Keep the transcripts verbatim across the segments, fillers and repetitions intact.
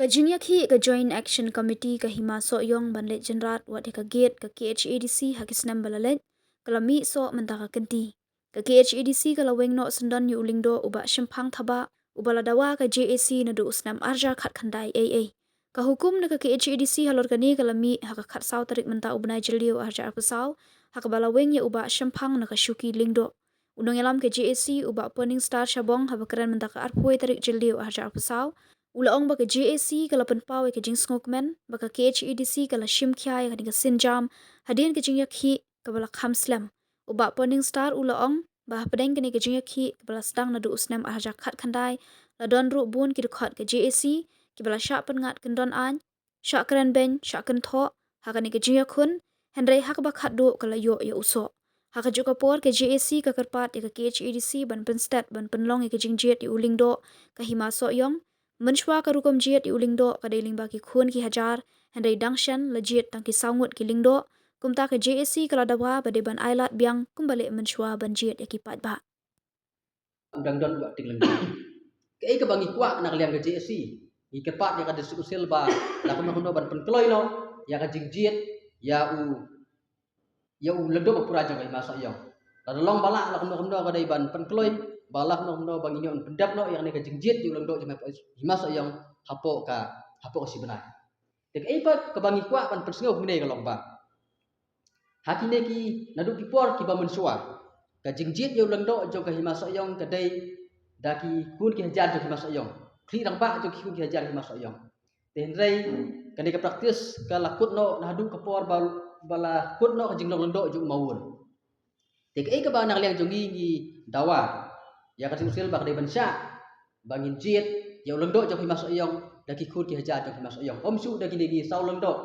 Ka jingïakhih ka Joint Action Committee ka Hima Sohiong ban leit jynrat wat ïa ka gate ka K H A D C ha ki snem ba la leit, ka la mih soh mynta ka kynti. Ka K H A D C ka la weng noh syndon ïa u lyngdoh u Bah Shemphang Thabah, uba la dawa ka J A C naduh u snem arhajar khatkhyndai ei ei. Ka hukum na ka K H A D C halor kane ka la mih ha ka khatsaw tarik mynta u bnai Jylliew arhajar arphew saw, ha kaba la weng ïa u Bah Shemphang na ka shuki lyngdoh. U nongïalam ka J A C u Bah Purning Star Shabong haba kren mynta ka arphew tarik Jylliew arhajar arphew saw, u la ong ba ka J A C ka la pynpaw ïa ka jingsngewkmen, ba ka K H A D C ka la shim khia ïa kane ka sienjam hadien ka jingïakhih kaba la kham slem. U Bah Purning Star u la ong ba hapdeng kane ka jingïakhih kaba la sdang naduh u snem arhajar khatkhyndai, la don ruh bun ki dkhot ka J A C kiba la shah pynngat kyndon aiñ, shah kren beiñ, shah kynthoh ha kane ka jingïakhun, hynrei ha kaba khatduh ka la ïoh ïa u soh. Ha kajuh ka por ka J A C ka kyrpad ïa ka K H A D C ban pynstet ban pynlong ïa ka jingjied ïa u lyngdoh ka Hima Sohiong. Mynshuwa ka rukom jied ïa u lyngdoh ka dei lyngba ki khun ki hajar, hynrei dang shen la jied tang ki saw ngut ki lyngdoh. Kumta ka J A C ka la dawa ba dei ban ailad biang kumba leh mynshuwa ban jied ïa ki paidbah. U dang don u akting lyngdoh. Kaei kaba ngi kwah na ka liang ka J A C, ngi kyrpad ïa ka District Council ba la kumno kumno ban pynkloi noh ïa ka jingjied ïa u, ïa u lyngdoh ba pura jong ka Hima Sohiong. Lada long ba lah, la kumno kumno ka dei ban pynkloi, ba la kumno kumno ba ngin ïoh ban pyndep noh ïa kane ka jingjied ïa u lyngdoh jong ka Hima Sohiong hapoh ka, hapoh ka shi bnai. Te kaei pat kaba ngi kwah ban pynsngew kumne ka long ba ha kine ki, naduh ki por kiba mynshuwa, ka jingjied ïa u lyngdoh jong ka Hima Sohiong ka dei da ki khun ki hajar jong ka Hima Sohiong, khlieh rangbah jong ki khun ki hajar Hima Sohiong. Te hynrei kane ka practice ka la kut noh naduh ka por ba, ba la kut noh ka jinglong lyngdoh jong u mawun. Te kaei kaba na ka liang jong ngi ngi dawa ïa ka District Council ba ka dei ban shah ba ngin jied ïa u lyngdoh jong ka Hima Sohiong da ki khun ki hajar jong ka Hima Sohiong, ym shuh da kine ki saw lyngdoh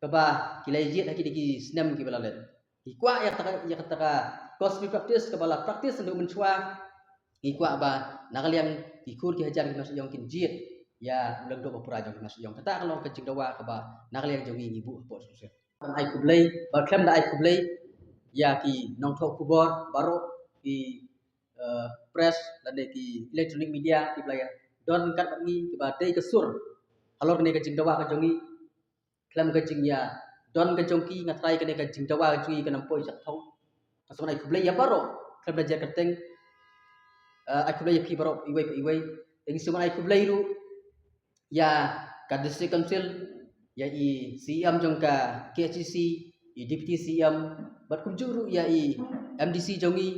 kaba ki la jied ha kine ki snem kiba la leit. Ngi kwah ïa kata ka, ïa kata ka customary practice kaba la practice naduh mynshuwa. Ngi kwah ba na ka liang ki khun ki hajar jong ka Hima Sohiong kin jied ïa u lyngdoh ba pura jong ka Hima Sohiong. Kata ka long ka jingdawa kaba na ka liang jong ngi ngi buh hapoh District Council. Ban ai khublei, ba khlem da ai khublei ïa ki nongthoh khubor baroh, ki, eh, press lane ki electronic media kiba la ïa don ryngkat bad ngi, kiba dei ka sur halor kane ka jingdawa ka jong ngi. Khlem ka jingïadon ka jong ki, nga trai kane ka jingdawa ka jong ngi kan ym poi shyrkhei. Nga sngewbha ai khublei ïa baroh, khlem da jer kyrteng, eh, ai khublei ïa phi baroh iwei pa iwei. Te ngi sngewbha ai khublei ruh ïa ka District Council, ïa i C E M jong ka K H A D C, i Deputy C E M, bad kumjuh ruh ïa i M D C jong ngi,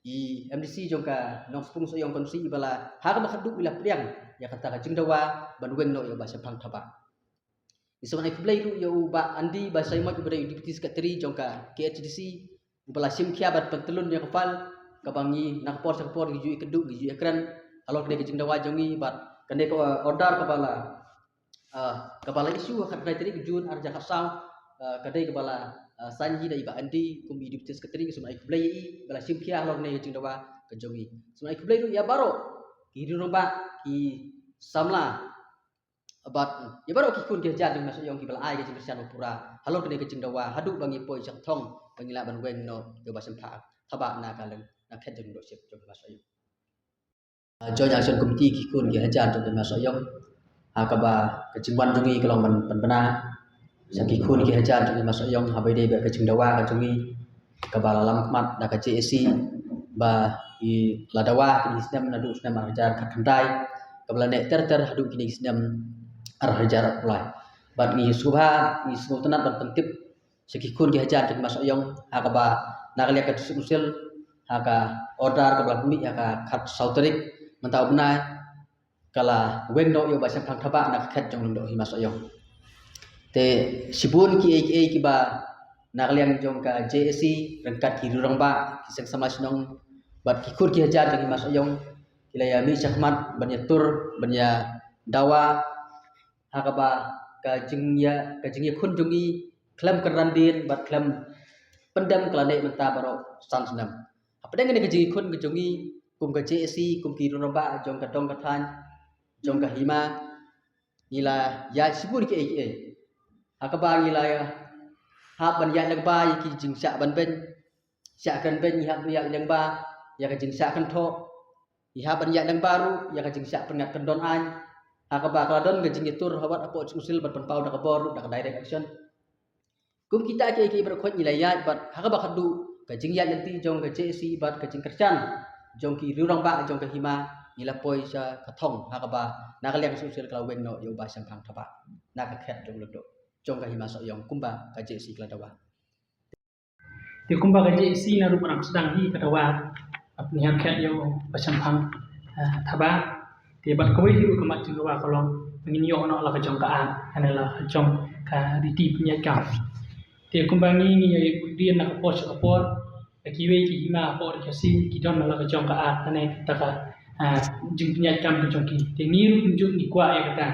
i M D C jong ka Nongspung Sohiong Constituency, iba la ha kaba khatduh i la pdiang ïa kata ka jingdawa ban weng noh ïa u Bah Shemphang Thabah. Ngi sngewbha ai khublei ruh ïa u Bah Andy Basaiawmoit, uba dei u Deputy Secretary jong ka K H A D C, uba la shim khia bad pyntyllun ïa ka file kaba ngi na ka por sha ka por ngi ju ïakynduh, ngi ju ïakren halor kane ka jingdawa jong ngi, bad kane ka, uh, order kaba la, uh, kaba la issue ha ka khatkhyndai tarik June arhajar khatsaw, uh, ka dei kaba la, uh, sign hi da i Bah Andy kum i Deputy Secretary. Ngi sngewbha ai khublei ïa i ba la shim khia halor kane ka jingdawa ka jong ngi. Sngewbha ai khublei ruh ïa baroh ki rangbah, ki samla, bad ïa baroh ki khun ki hajar jong ka Hima Sohiong kiba la ai ka jingkyrshan ba pura halor kane ka jingdawa haduh ba ngi poi shyrkhei ba ngi lah ban weng noh ïa u Bah Shemphang Thabah na ka lyngdoh, na khet jong u lyngdoh ship jong ka Hima Sohiong. Ah, Joint Action Committee ki khun ki hajar jong ka Hima Sohiong, ha kaba ka jingwan jong ngi ka long ban pynbna sha ki khun ki hajar jong ka Hima Sohiong, haba ïadei bad ka jingdawa ka jong ngi kaba la lam khmat da ka J A C, ba i la dawa kine ki snem naduh u snem arhajar khatkhyndai, kaba la neh ter ter haduh kine ki snem arhajar arphew lai. Bad ngi sngewbha, ngi sngewtynnat ban pyntip sha ki khun ki hajar jong ka Hima Sohiong, ha kaba na ka liang ka District Council, ha ka order kaba la pynmih ha ka khatsaw tarik mynta u bnai, ka la weng noh ïa u Bah Shemphang Thabah na ka khet jong u lyngdoh Hima Sohiong. Te shibun kiei kiei kiba na ka liang jong ka J A C ryngkat ki rangbah, ki seng samla shnong bad ki khun ki hajar jong ka Hima Sohiong ki la ïa mih shakhmat ban ïatur, ban ïadawa ha kaba ka jingïa, ka jingïakhun jong ngi khlem kyrdan dien bad khlem pyndem ka la neh mynta baroh san snem. Hapdeng kane ka jingïakhun ka jong ngi kum ka J A C, kum ki rangbah jong ka dong ka thaiñ, jong ka hima, ngi la ïaid shibun kiei kiei. Ha kaba ngi la ïa hap ban ïaid lyngba ïa ki jingshah ban beiñ, shah kren beiñ, ngi hap ban ïaid lyngba ïa ka jingshah kynthoh, ngi hap ban ïaid lyngba ruh ïa ka jingshah pynngat kyndon aiñ. ha kaba ka la don ka jingïatur ha wat hapoh Council ban pynpaw da ka bor ruh da ka direct action. Kum kita kiei kiei baroh khoit ngi la ïaid bad ha kaba khatduh ka jingïaid lynti jong ka J A C bad ka jingkyrshan jong ki rangbah jong ka hima, ngi la poi sha ka thong ha kaba na ka liang Council ka la weng noh ïa u Bah Shemphang Thabah na ka khet jong u Lyngdoh jong ka hima Sohiong kumba ka J A C ka la dawa. Te kumba ka J A C na ruh ka dang sdang hi ka dawa, ap ni har khet ïa u Bah Shemphang, eh, Thabah. Te bad kawei hi ruh ka mat jingdawa ka long ba ngin ïoh noh la ka jong ka ar, kane la ka jong ka riti pynïaid kam. Te kumba ngi ngi ïa bud dien na ka por sha ka por, da kiwei ki hima hapoh Ri Khasi ki don la ka jong ka ar, kane kata ka, ah, jingpynïaid kam ka jong ki. Te ngi ruh kumjuh ngi kwah ïa kata.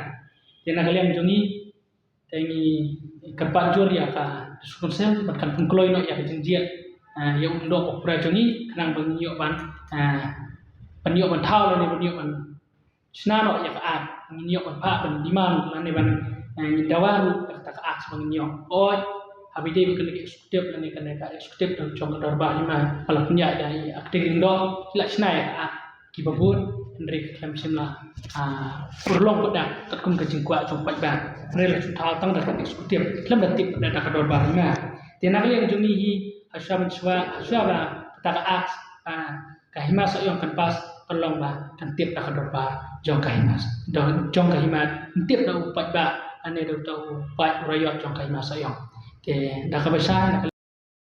Te na ka liang jong ngi, te ngi kyrpad jur ïa ka District Council ban kan pynkloi noh ïa ka jingjied, ah, ïa u Lyngdoh Bakhura jong ngi khnang ba ngin ïoh ban, ah, ban ïoh ban thaw lane ban ïoh ban shna noh ïa ka ar, ngin ïoh ban phah ban demand lane ban, eh, ngin dawa ruh ïa kata ka ar ba ngin ïoh. Oi, haba ïadei bad kane ka executive lane kane ka executive jong ka dorbar hima, ba la pynïaid da i Acting Lyngdoh, ki la shna ïa ka ar kiba bun, hynrei ka khlem shym la, ah, urlong pat da katkum ka jingkwah jong u paidbah. Hynrei la shu thaw tang da ka executive, khlem da tip pat da ka dorbar hima. Te na ka liang jong ngi hi, hashwa mynshuwa, hashwa ba kata ka ar, ah, ka hima Sohiong kan pass, kan long ba kan tip da ka dorbar jong ka hima, jong, jong ka hima, kan tip da u paidbah, ane da u paid u raiot jong ka hima Sohiong. Te da kaba shai na ka